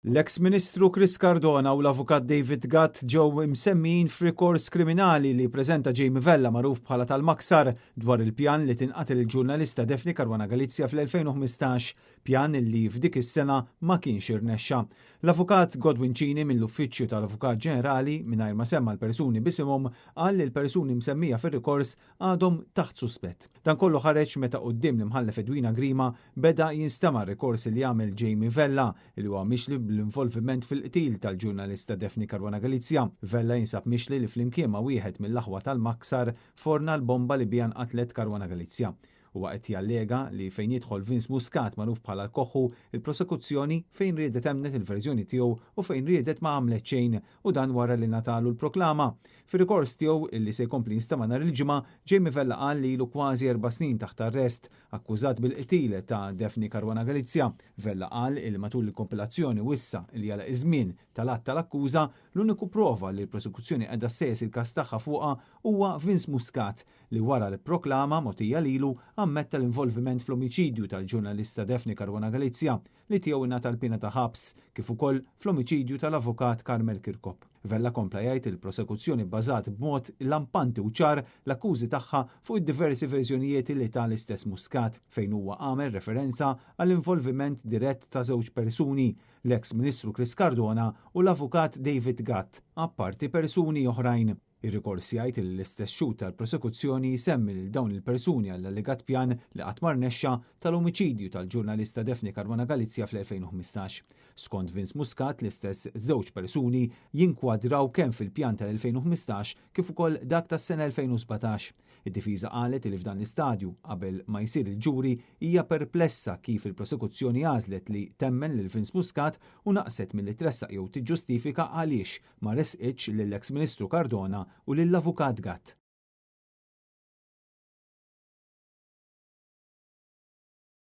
L-eks Ministru Chris Cardona u l-Avukat David Gatt ġew imsemmijin f'rikors kriminali li preżenta Jamie Vella magħruf bħala tal-Maksar dwar il-pjan li tinqatel il-ġurnalista Daphne Caruana Galizia fl-2015, pjan li f'dik is-sena ma kienx irnexxa. L-Avukat Godwin Cini mill-Uffiċċju tal-Avukat Ġenerali, mingħajr ma semma l-persuni b'isimhom, qal li l-persuni msemmija fir-rikors għadhom taħt suspett. Dan kollu ħareġ meta quddiem l-Imħallef Edwina Grima beda jinstema' r-rikors li għamel Jamie Vella li huwa mixli bl-involviment fil-qtil tal-ġurnalista Daphne Caruana Galizia. Vella jinsab mixli li flimkien ma' wieħed mill-aħwa tal-Maksar forna l-bomba li biha nqatlet Caruana Galizia. Huwa qed jallega li fejn jidħol Vince Muscat magħruf bħala l-Koħħu, il-prosekuzzjoni fejn riedet emmnet il-verżjoni tiegħu u fejn riedet ma għamlet xejn u dan wara li ngħatalu l-proklama. Fir-rikors tiegħu illi se jkompli jinstema' nhar il-Ġimgħa, Jamie Vella qal li ilu kważi 4 snin taħt arrest akkużat bil-qtil ta' Daphne Caruana Galizia. Vella qal illi matul il-kompilazzjoni u issa li għalaq iż-żmien tal-att tal-akkuża, l-uniku prova li l-prosekuzzjoni qiegħda ssejjes il-każ tagħha fuqha huwa Vince Muscat li wara l-proklama mogħtija lilu ammetta l-involviment fl-omiċidju tal-ġurnalista Daphne Caruana Galizia li tiegħu ingħata l-pena ta' ħabs kif ukoll fl-omiċidju tal-avukat Carmel Kirkop. Vella kompla jgħid il-prosekuzzjoni bbażat b'mod lampanti u ċar l-akkużi tagħha fuq id-diversi verżjonijiet li ta l-istess Muscat fejn huwa għamel referenza għall-involviment dirett ta' żewġ persuni, l-eks Ministru Chris Cardona u l-avukat David Gatt, apparti persuni oħrajn. Ir-rikors jgħid li l-istess xhud tal-prosekuzzjoni jsemmi lil dawn il-persuni għall-allegat pjan li qatt ma rnexxa tal-omiċidju tal-ġurnalista Daphne Caruana Galizia fl-2015. Skont Vince Muscat, l-istess żewġ persuni jinkwadraw kemm fil-pjan tal-2015 kif ukoll dak tas-sena 2017. Id-difiża qalet li f'dan l-istadju qabel ma jsir il-ġuri hija perplessa kif il-prosekuzzjoni għażlet li temmen lil Vince Muscat u naqset milli tressaq jew tiġġustifika għaliex ma resqitx lill-eks Ministru Cardona u lill-Avukat Gatt.